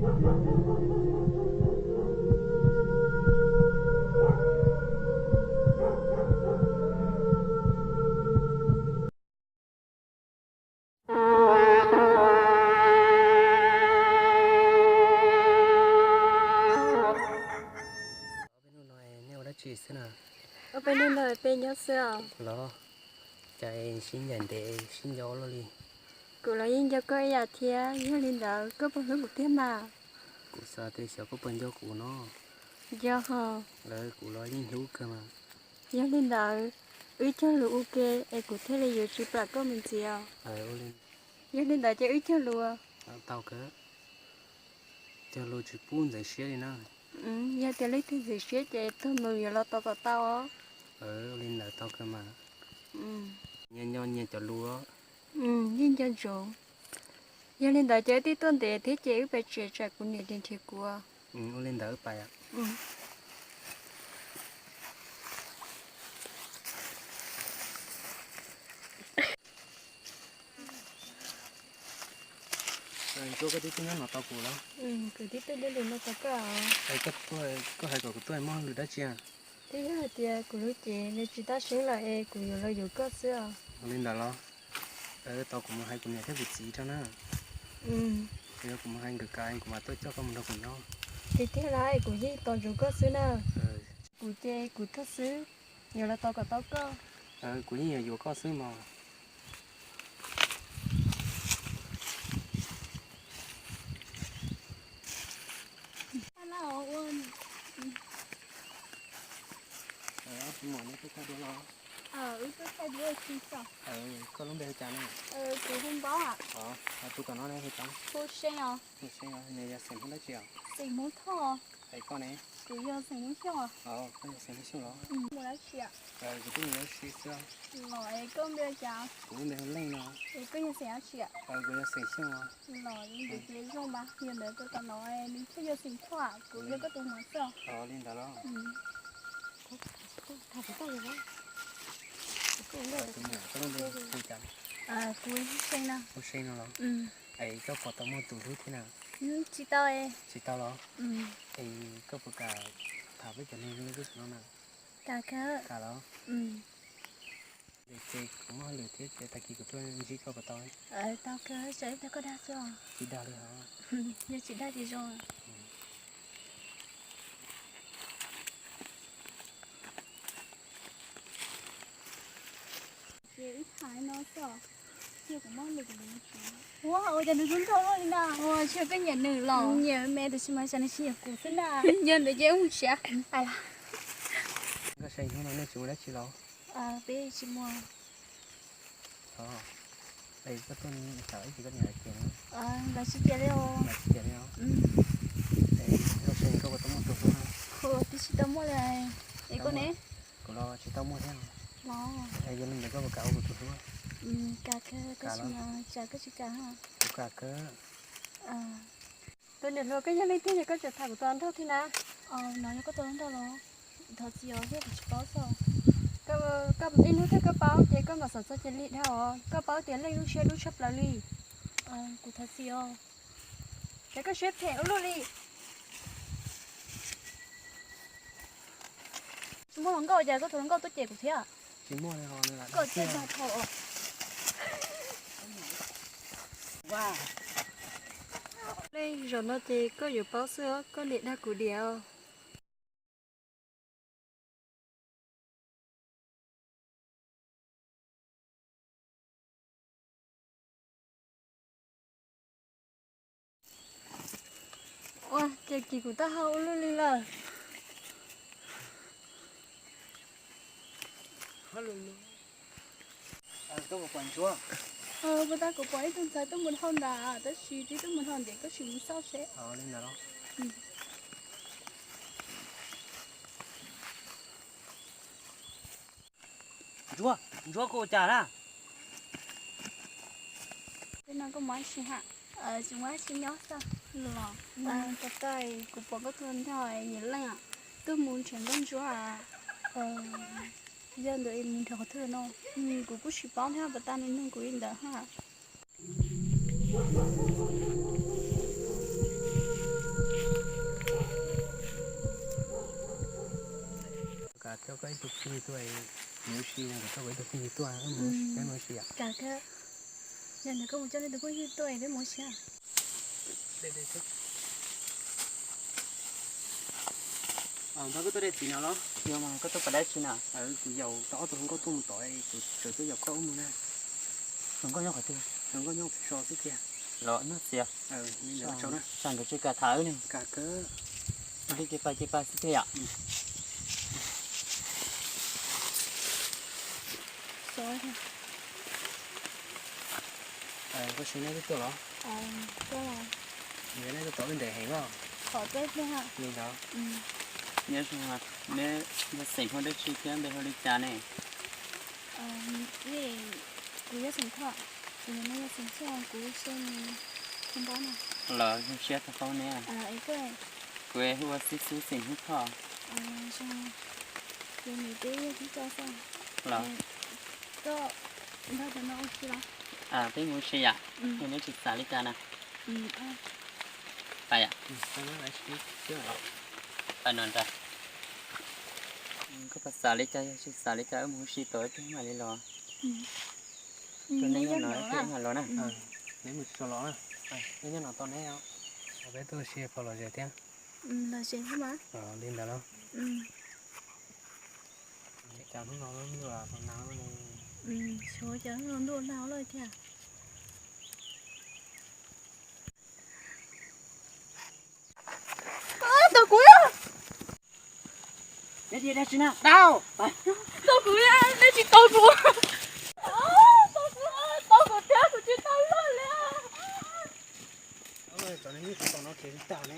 Peb hnub no nej ua dab tsi xwb na? Peb hnub no peb nyob xwb os. Los, cas sib ncaim ntev sib nco luaj li. Kuv los yeej nco koj ib yam thiab, yog li ntawd koj puas hlub kuv thiab mas? Kuv xav tias xyov koj puas nco kuv no. Nco hos. Kuv los yeej hlub kawg mas. Yog li ntawd, wb cog lus ua ke es kuv thiaj li yuav tsis plam koj me ntxiv os. Yog li ntawd ces wb cog lus. Tau kawg. Cog lus tsis pub ntxeev siab li na. Yog tias leej twg ntxeev siab ces tag mus yuav los tos kom tau os. Ua li ntawd tau kawg mas. Nyias nco nyias cov lus. Yeej nco ntsoov. Yog li ntawd ces wb twb tuaj ntev thiab ces wb pais tsev tsam kuv niam nrhiav kuv. Ua li ntawd wb pais. Ntsuab, koj twb tuaj nyob no tos kuv los? Kuv twb tuaj nyob no tos koj. Koj hais kom kuv tuaj muaj hauj lwm dab tsi? Twb yog hais tias kuv lub cev nws tsis tab seeb lawm es kuv yuav los yuav koj xwb os. Ua li ntawd los? Tos kuv mus hais kuv niam thiab kuv txiv tso na. Kuv yuav kuv mus hais nkawd kav kuv mam tuaj coj koj mus nrog kuv nyob. Ces tiag las, kuv yeej tos ntsoov koj xwb na. Kuv ces kuv tuaj xwb, yuav los tos kom tau koj. Kuv yeej yuav yuav koj xwb mog. Wb tuaj thaij duab los? Wb tuaj thaij duab tsis txog. Koj lub npe hu cas no? Kuv hu Npaub. Tus tom no ne hu cas? Hu See os. Hu See os, nws yog xeem Hmoob dab tsi os? Xeem Hmoob Thoj. Es koj ne? Kuv yog xeem Hmoob Xyooj os. Koj yog xeem Hmoob Xyooj los? Mus dab tsi? Kuv tuaj mus ua si xwb. Los es koj npe hu cas? Kuv lub npe hu Leej no. Es koj yog xeem dab tsi? Kuv yog xeem Xyooj os. Los li ntawd ces zoo mas, yog ntawd tus tom no nws thiaj yog xeem Thoj, kuv yog koj tus muam xwb. Li ntawd los? Tus muam, koj lub npe hu cas? Kuv hu See no. Hu See no los? Es koj puas tau muaj tus hlub thiab na? Tsis tau. Tsis tau los? Es koj puas kam tham peb cov neeg li peb cov no na? Kam kawg. Kam los? Ces kuv muaj hauj lwm thiab ces tag kis kuv tuaj ntsib koj puas tau? Tau kawg, tsam ib pliag koj dag xwb os. Tsis dag li hos. Yog tsis dag ces zoo. Ces wb tham no xwb, cia kuv muab lus kuv niam tsev. Ua, ua cas nws zoo nraug luaj li na? Ua, tsis yog koj nyiam nws los? Nyiam me tab sis mas cas nws tsis nyiam kuv xwb na. Yog ntawd ces wb mus tsev. Koj saib hnub no nej tsis mus dab tsi los? Peb tsis mus. Es koj tuaj tham ib tsam koj niam hais tias no. Lawv tsis tias li os. Lawv tsis tias li os. Es koj saib koj puas tau muaj tus hlub na? Twb tsis tau muaj li. Es koj ne? Kuv los tsis tau muaj thiab. Es yog li ntawd koj puas kam ua kuv tus hlub? Kam kawg, koj tsis kam, koj tsis kam. Kuv kam kawg. Tus niam hluas, koj yog leej twg es koj tseem tham kuv tus hluas nraug thiab na? No yog koj tus hluas nraug los? Thov txim os, yog kuv tsis paub xwb. Koj, ib hnub twg koj paub ces koj mam xav txog cia li dag os. Koj paub tias Leej lub siab dub tshaj plaws li. Kuv thov txim os. Cas koj siab phem ua luaj li. Tsis muaj hluas nkauj, cas koj tus hluas nkauj tuaj cem kuv thiab? Koj tsis dag thaum. Leej, zaum no ces koj yuav paub xwb os, koj niam dag kuv diam os. Ua, ces kis kuv taub hau ua luaj li lawm. Puas tas kuv pom ib tug ntxhais tuaj mus dhau ntawd tab sis twb tuaj mus dhau ntev, koj sim mus xauj seb. Ntsuag, Ntsuag, koj ua cas na? Tej no koj mus dab tsi ha? Tsis mus dab tsi, nyob xwb los. Tau tas kuv pom koj tus nraug Nyiam Leej tuaj mus nrhiav Nkauj Ntsuab. Yog ntawd es mus nrhiav qhov twg no? Kuv kuj tsis paub thiab, puas tas nws nug kuv li ntawd ha. Phooj ywg tuaj, mus ua si no kom tuaj, ib tug phooj ywg tuaj, mus ua si, peb mus ua si yom. Kam kawg, yog ntawd koj mus coj nej tus phooj ywg tuaj es peb mus ua si. Npawg, koj tuaj dej txiv no los? Yog mas, koj tuaj pom dab tsi na? Kuv yaum tau ob tug hluas nkauj tuaj mus tod, kuv tseem tuaj yaum koj wb mus na. Hluas nkauj nyob qhov twg? Hluas nkauj nyob pem so xwb tiag. Los noj txiv. Tsam nkawd tsis kam tham wb ne. Kam kawg. Li ces pais ces pais xwb tiag yom. Koj saib neb twb tuaj los? Neb tuaj tod wb ntev heev os. Li ntawd. Neb yog xeem Hmoob dab tsi thiab npe hu li cas ne? Kuv yog xeem Thoj, kuv yog xeem Thoj, kuv xeem Thoj Npab no. Los zoo siab tau paub neb. Kuv hu ua Xib Xub xeem Hmoob Thoj. Kuv nim peb yog tib co xwb. Los koj nrog cov no ua si los? Peb mus ua si yom, yog neb tsis xav li cas na. Pais yom. Pais no ntag. Koj puas xav li cas, yog tsis xav li cas wb mus ua si tod wb mam li los. Rau neb nyob no wb mam los na. Neb mus tsis tau los na. Neb nyob no tos neb os. Peb tuaj ua si puas lom zem thiab? Lom zem thiab mas. Li ntawd los. Cas hnub no lub ntuj los nag loj li. Xyov cas hnub no ntuj nag loj tiag. Tau kuv, neb tsis tau kuv, neb tsis tau kuv. Tau kuv thiab, kuv tsis tau luag li. Tau no ces tag ne.